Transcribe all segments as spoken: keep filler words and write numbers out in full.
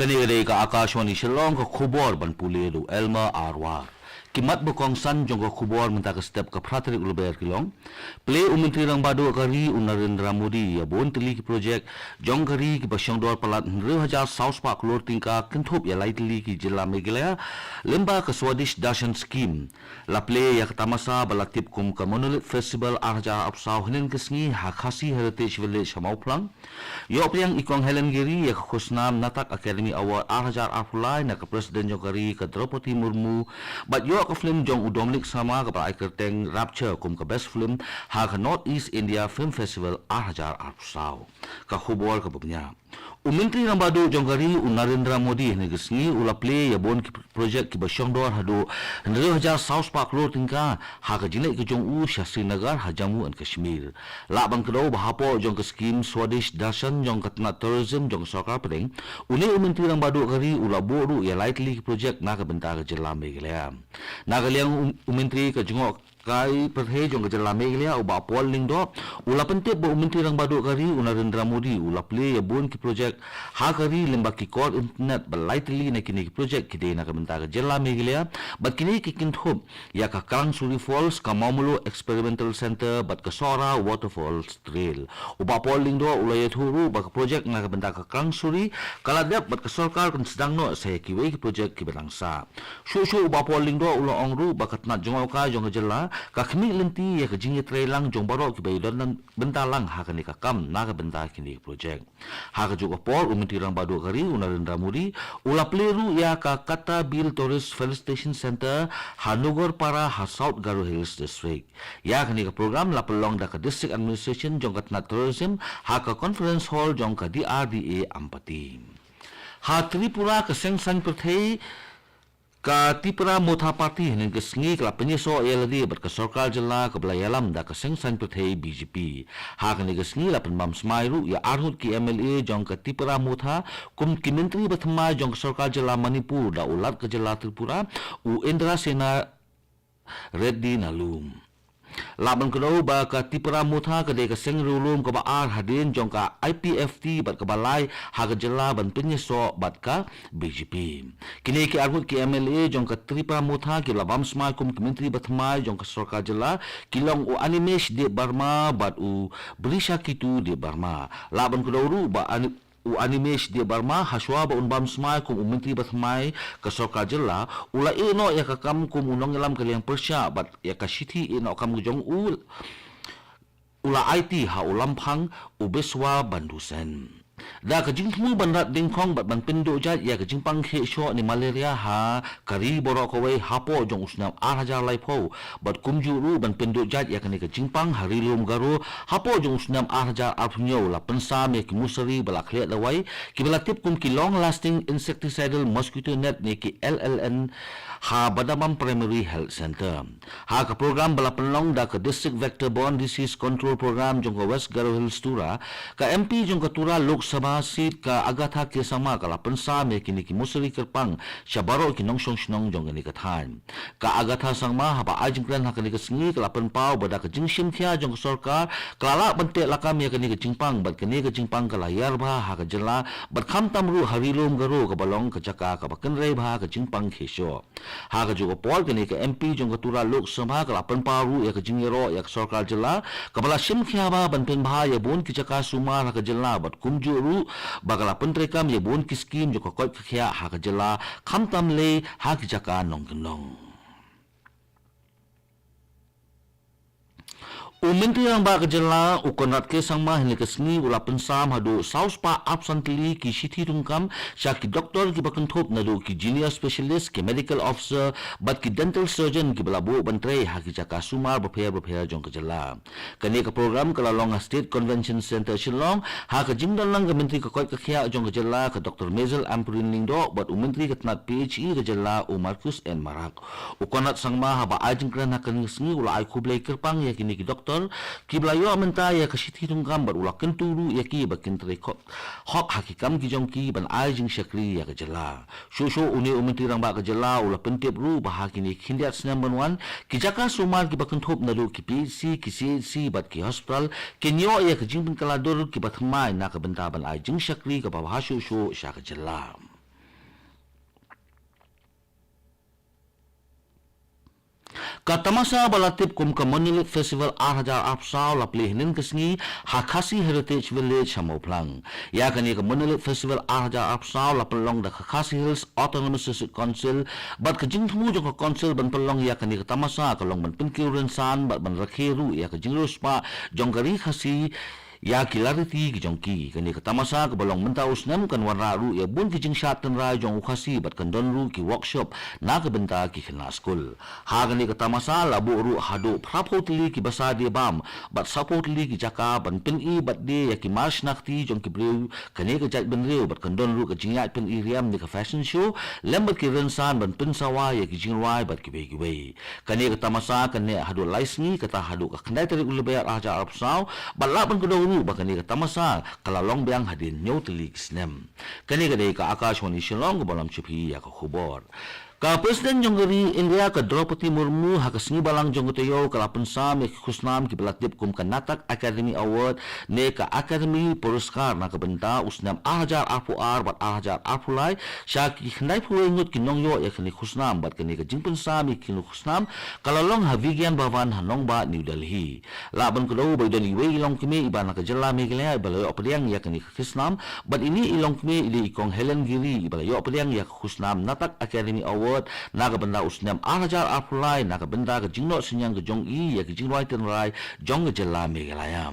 Kane ka dei ka Akashvani Shillong, ka khubor ban pule da u Elmer Arwar. Ki mat ba kongsan jong ka khubor mynta ka step ka phra tarik u Lber ki long. Plie u Myntri Rangbah Duh ka ri u Narendra Modi ïa bun tylli ki projek jong ka ri kiba shongdor palat hynriew hajar saw spah klur tyngka, kynthup ïa lai tylli ki jylla Meghalaya lyngba ka Swadesh Darshan Scheme. La plie ïa ka tamasa ba la tip kum ka Monolith Festival ar hajar arphew saw hynnin ka sngi ha Khasi Heritage Village ha Mawphlang. Ïoh pdiang i Kong Helen Giri ïa ka khusnam Natak Academy Award ar hajar arphew lai na ka President jong ka ri ka Droupadi Murmu, bad ïoh ka film jong u Dominic Sharma kaba la ai kyrteng Rapture kum ka Best Film ha ka North East India Film Festival ar hajar arphew saw. Ka khubor kaba bniah. U Myntri Rangbah Duh jong ka ri u Narendra Modi hynne ka sngi u la plie ïa bun ki projek kiba shongdor haduh hynriew hajar saw spah klur tyngka ha ka jingleit ka jong u sha Srinagar ha Jammu and Kashmir. Lah ban kdew ba hapoh jong ka skim Swadesh Darshan jong ka tnat tourism jong ka sorkar pdeng, une u Myntri Rangbah Duh ka ri u la buh ruh ïa lai tylli ki projek na ka bynta ka jylla Meghalaya. Na ka liang u, u Myntri ka jngoh kai pyrthei jong ka jylla Meghalaya u Bah Paul Lyngdoh u la pyntip ba u Myntri Rangbah Duh ka ri u Narendra Modi u la plie ïa bun ki projek ha ka ri lyngba ki kor internet, ba lai tylli na kine ki projek ki dei na ka bynta ka jylla Meghalaya, bad kine ki kynthup ïa ka Krang Suri Falls, ka Mawmluh Experimental Centre bad ka Sohra Waterfalls Trail. U Bah Paul Lyngdoh u la ïathuh ruh ba ka projek na ka bynta ka Krang Suri ka la dep bad ka sorkar kan sdang noh sa ïa kiwei ki projek kiba dang sah. Shuh shuh u Bah Paul Lyngdoh u la ong ruh ba ka tnat jngohkai jong ka jylla ka khmih lynti ïa ka jingïatreilang jong baroh kiba ïadon bynta lang ha kane ka kam na ka bynta kine ki projek. Ha kajuh ka por u Myntri Rangbah Duh ka ri u Narendra Modi u la plie ruh ïa ka Kattabil Tourist Facilitation Centre ha Nugorpara ha South Garo Hills District. Ïa kane ka program la pynlong da ka District Administration jong ka tnat tourism ha ka Conference Hall jong ka D R D A Ampati. Ha Tripura ka seng saiñ pyrthei ka Tipra Motha Party hynnin ka sngi ka la pynïasoh ïa lade bad ka sorkar jylla kaba la ïalam da ka seng saiñ pyrthei B J P. Ha kane ka sngi la pynbam smai ruh ïa arngut ki M L A jong ka Tipra Motha kum ki myntri ba thymmai jong ka sorkar jylla Manipur da u Lat ka jylla Tripura, u Indrasena Reddy Nalum. Lah ban kdew ba ka Tipra Motha ka dei ka seng riewlum kaba ar hadien jong ka I P F T bad kaba lai ha ka jylla ban pynïasoh bad ka B J P. Kine ki arngut ki M L A jong ka Tipra Motha kiba la bam smai kum ki myntri ba thymmai jong ka sorkar jylla ki long u Animesh Debbarma bad u Brishaketu Debbarma. Lah ban kdew ruh ba Ani- u Animesh Debbarma, hashwa ba un bam smai kum u myntri ba thymmai ka sorkar jylla, u la ïeh noh ïa ka kam kum u nongïalam ka liang pyrshah bad ïa ka shithi ïeh noh kam ka jong u u la aiti ha u lamphang u Biswa Bandhu Sen. Da ka jingthmu ban rat dyngkhong bad ban pynduh jait ïa ka jingpang khih shoh ne malaria ha ka ri baroh kawei hapoh jong u snem ar hajar laiphew bad kumjuh ruh ban pynduh jait ïa kane ka jingpang ha Ri Lum Garo hapoh jong u snem ar hajar arphew hynñiew, la pynsam ïa ki mosari ba la khleh dawai kiba la tip kum ki long lasting insecticidal mosquito net ne ki L L N ha Badamam Primary Health Centre. Ha ka program ba la pynlong da ka District Vector Borne Disease Control Program jong ka West Garo Hills Tura, ka M P jong ka Tura Lok Sabha seat ka Agatha K Sangma ka la pynsam ïa kine ki mosari kyrpang sha baroh ki nongshong shnong jong kane ka thaiñ. Ka Agatha Sangma haba ai jingkren ha kane ka sngi ka la pynpaw ba da ka jingshim khia jong ka sorkar ka la lah ban teh lakam ïa kane ka jingpang bad kane ka jingpang ka la ïar bha ha ka jylla bad khamtam ruh ha Ri Lum Garo kaba long ka jaka kaba kynrei bha ka jingpang khih shoh. Ha kajuh ka por kane ka M P jong ka Tura Lok Sabha ka la pynpaw ruh ïa ka jingïaroh ïa ka sorkar jylla kaba la shim khia bha ban pynbha ïa bun ki jaka sumar ha ka jylla bad kumjuh ruh ba ka la pyntreikam ïa bun ki skim jong ka koit ka khiah ha ka jylla khamtam lei ha ki jaka nongkyndong. U Myntri Rangbah ka jylla u Conrad K Sangma hynne ka sngi u la pynsam haduh saw spah arphew san tylli ki shithi thungkam sha ki doktor kiba kynthup naduh ki junior specialist, ki medical officer bad ki dental surgeon kiba la buh ban trei ha ki jaka sumar bapher bapher jong ka jylla. Kane ka program ka la long ha State Convention Centre Shillong ha ka jingdonlang ka Myntri ka koit ka khiah jong ka jylla ka Doktor Mazel Ampareen Lyngdoh bad u Myntri ka tnat P H E ka jylla u Marcuise N Marak. U Conrad Sangma haba ai jingkren ha kane ka sngi u la ai khublei kyrpang ïa kine ki doktor kiba la ïoh mynta ïa ka shithi thungkam bad u la kyntu ruh ïa ki ba kin trei khop hok ha ki kam ki jong ki ban ai jingshakri ïa ka jylla. Shuh shuh une u Myntri Rangbah ka jylla u la pyntip ruh ba ha kine ki khyndiat snem ban wan ki jaka sumar kiba kynthup naduh ki P H C, ki C H C bad ki hospital kin ïoh ïa ka jingpynkylla dur kiba thymmai na ka bynta ban ai jingshakri kaba bha shuh shuh sha ka jylla. Ka tamasa ba la tip kum ka Monolith Festival ar hajar arphew saw la plie hynnin ka sngi ha Khasi Heritage Village ha Mawphlang. Ïa kane ka Monolith Festival ar hajar arphew saw la pynlong da ka Khasi Hills Autonomous District Council bad ka jingthmu jong ka Council ban pynlong ïa kane ka tamasa ka long ban pynkiew rynsan bad ban rakhe ruh ïa ka jingriewspah jong ka Ri Khasi ïa ki lariti ki jong ki. Kane ka tamasa kaba long mynta u snem kan wanrah ruh ïa bun ki jingshad tynrai jong u Khasi bad kan don ruh ki workshop na ka bynta ki khynnah skul. Ha kane ka tamasa la buh ruh haduh phraphew tylli ki basa die bam bad sawphew tylli ki jaka ban pyni bad die ïa ki mar shna kti jong ki briew kane ka jaitbynriew bad kan don ruh ka jingïaid pyni riam ne ka fashion show lem bad ki rynsan ban pynsawa ïa ki jingrwai bad kiwei kiwei. Kane ka tamasa kan neh haduh lai sngi, kata haduh ka khyndai tarik u Lber ar hajar arphew saw, bad lah ban kdew ruh ba kane ka tamasa ka la long biang hadien hynñiew tylli ki snem. Kane ka dei ka Akashvani Shillong kaba lam sha phi ïa ka khubor. Ka President jong ka ri India ka Droupadi Murmu ha ka sngi Balang jong ka taïew ka la pynsam ïa ki khusnam kiba la tip kum ka Natak Academy Award ne ka Academy Puraskar na ka bynta u snem ar hajar arphew ar bad ar hajar arphew lai sha ki khyndai phew wei ngut ki nongïoh ïa kine ki khusnam bad kane ka jingpynsam ïa kine ki khusnam ka la long ha Vigyan Bhawan ha nongbah New Delhi. Lah ban kdew ba i don iwei i longkmie iba na ka jylla Meghalaya iba la ïoh pdiang ïa kane ka khusnam bad ine i longkmie i dei i Kong Helen Giri iba la ïoh pdiang ïa ka khusnam Natak Academy Award na ka bynta u snem ar hajar arphew lai na ka bynta ka jingnoh synñiang ka jong i ïa ka jingrwai tynrai jong ka jylla Meghalaya.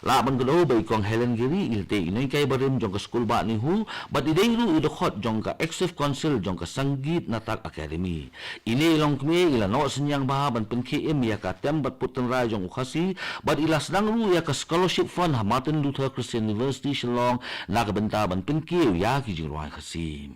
Lah ban kdew ba i Kong Helen Giri i la dei i nonghikai barim jong ka skul bah NEHU bad i dei ruh i dkhot jong ka Executive Council jong ka Sangeet Natak Academy. Ine i longkmie i la noh synñiang bha ban pynkhie im ïa ka tem bad put tynrai jong u Khasi bad i la sdang ruh ïa ka scholarship fund ha Martin Luther Christian University Shillong na ka bynta ban pynkiew ïa ki jingrwai Khasi.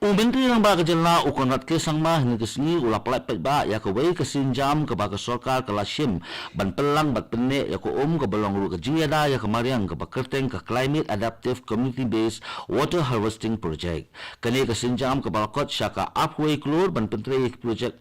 U Myntri Rangbah ka jylla u Conrad K Sangma hynne ka sngi u la pynlait paidbah ïa kawei ka sienjam kaba ka sorkar ka la shim ban pynlang bad pynneh ïa ka um kaba long ruh ka jingïada ïa ka mariang kaba kyrteng ka Climate Adaptive Community Based Water Harvesting Project. Kane ka sienjam kaba la kot sha ka arphew wei klur ban pyntrei ïa ka project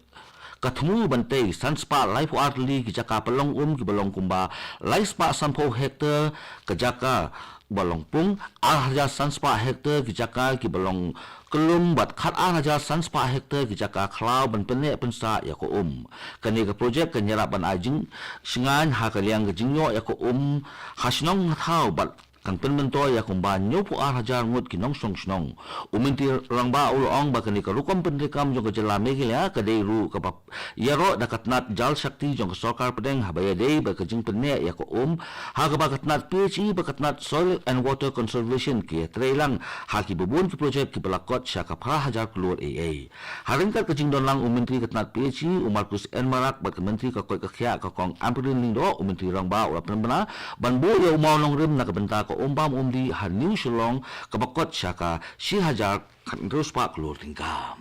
ka thmu ban tei san spah laiphew ar tylli ki jaka pynlong um kiba long kumba lai spah sanphew hektar ka jaka ba long pung, ar hajar san spah hektar ki jaka kiba long kyllum bad khat ar hajar san spah hektar ki jaka khlaw ban pynneh pynsah ïa ka um. Kane ka project kan ïarap ban ai jingshngaiñ ha ka liang ka jingïoh ïa ka um ha shnong ha thaw bad kan pynmyntoi ïa kumba hynñiewphew ar hajar ngut ki nongshong shnong. U Myntri Rangbah u la ong ba kane ka rukom pyntreikam jong ka jylla Meghalaya ka dei ruh kaba ïaroh da ka tnat Jal Shakti jong ka sorkar pdeng haba ïadei bad ka jingpynneh ïa ka um, ha kaba ka tnat P H E bad ka tnat Soil and Water Conservation ki ïatreilang ha kiba bun ki project kiba la kot sha ka phra hajar klur ei ei. Ha ryngkat ka jingdonlang u Myntri ka tnat P H E u Marcuise N Marak bad ka Myntri ka koit ka khiah ka Kong Ampareen Lyngdoh, u Myntri Rangbah u la pynbna ban buh ïa u mawnongrim na ka bynta ka um bam um dih ha New Shillong kaba kot sha ka shi hajar khathynriew spah klur tyngka.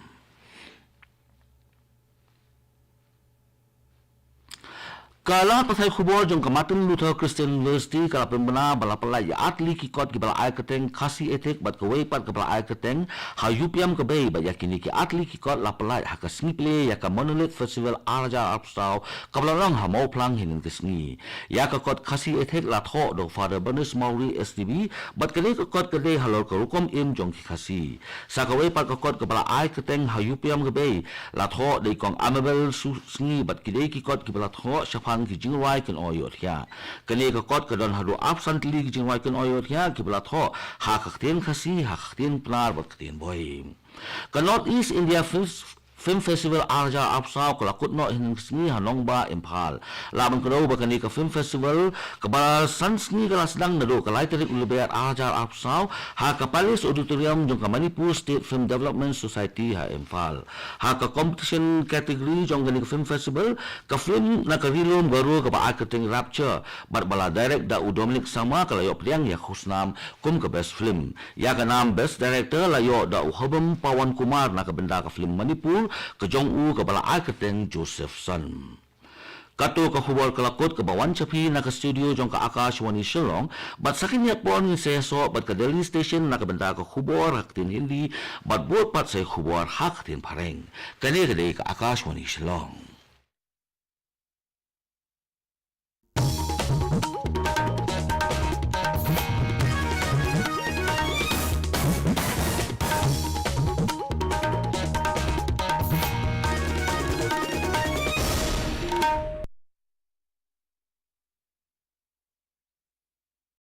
Ka lad pathai khubor jong ka Martin Luther Christian University ka la pynbna ba la pynlait ïa ar tylli ki kot kiba la ai kyrteng Khasi Ethik bad kawei pat kaba la ai kyrteng Ha Ïupiam ka Bei bad ïa kine ki ar tylli ki kot la pynlait ha ka sngi plie ïa ka Monolith Festival ar hajar arphew saw kaba la long ha Mawphlang hynnin ka sngi. Ïa ka kot Khasi Ethik la thoh da u Father Bernice Mawrie S D B bad kane ka kot ka dei halor ka rukom im jong ki Khasi. Sa kawei pat ka kot kaba la ai kyrteng Ha Ïupiam ka Bei la thoh da i Kong Amabel Susngi bad ki dei ki kot kiba la thoh shaphang ki jingrwai kynoi ïohthiah. Kane ka kot ka don haduh arphew san tylli ki jingrwai kynoi ïohthiah kiba la thoh ha ka ktien Khasi, ha ka ktien Pnar bad ka ktien Bhoi. Ka North East India Film Film Festival ar hajar arphew saw ka la kut noh hynnin ka sngi ha nongbah Imphal. Lah ban kdew ba kane ka Film Festival kaba san sngi ka la sdang naduh ka lai tarik u Lber ar hajar arphew saw ha ka Palace Auditorium jong ka Manipur State Film Development Society ha Imphal. Ha ka competition category jong kane ka Film Festival, ka film na ka Ri Lum Garo kaba ai kyrteng Rapture bad ba la direct da u Dominic Sangma ka la ïoh pdiang ïa ka khusnam kum ka Best Film. Ïa ka nam Best Director la ïoh da u Hobam Pawan Kumar na ka bynta ka film Manipur ka jong u kaba la ai kyrteng Josephson. Kato ka khubor ka la kut kaba wan sha phi na ka studio jong ka Akashvani Shillong, bad sa khyndiat por ngin sa ïasoh bad ka Delhi Station na ka bynta ka khubor ha ka ktien Hindi, bad bud pat sa ïa ka khubor ha ka ktien Phareng. Kane ka dei ka Akashvani Shillong.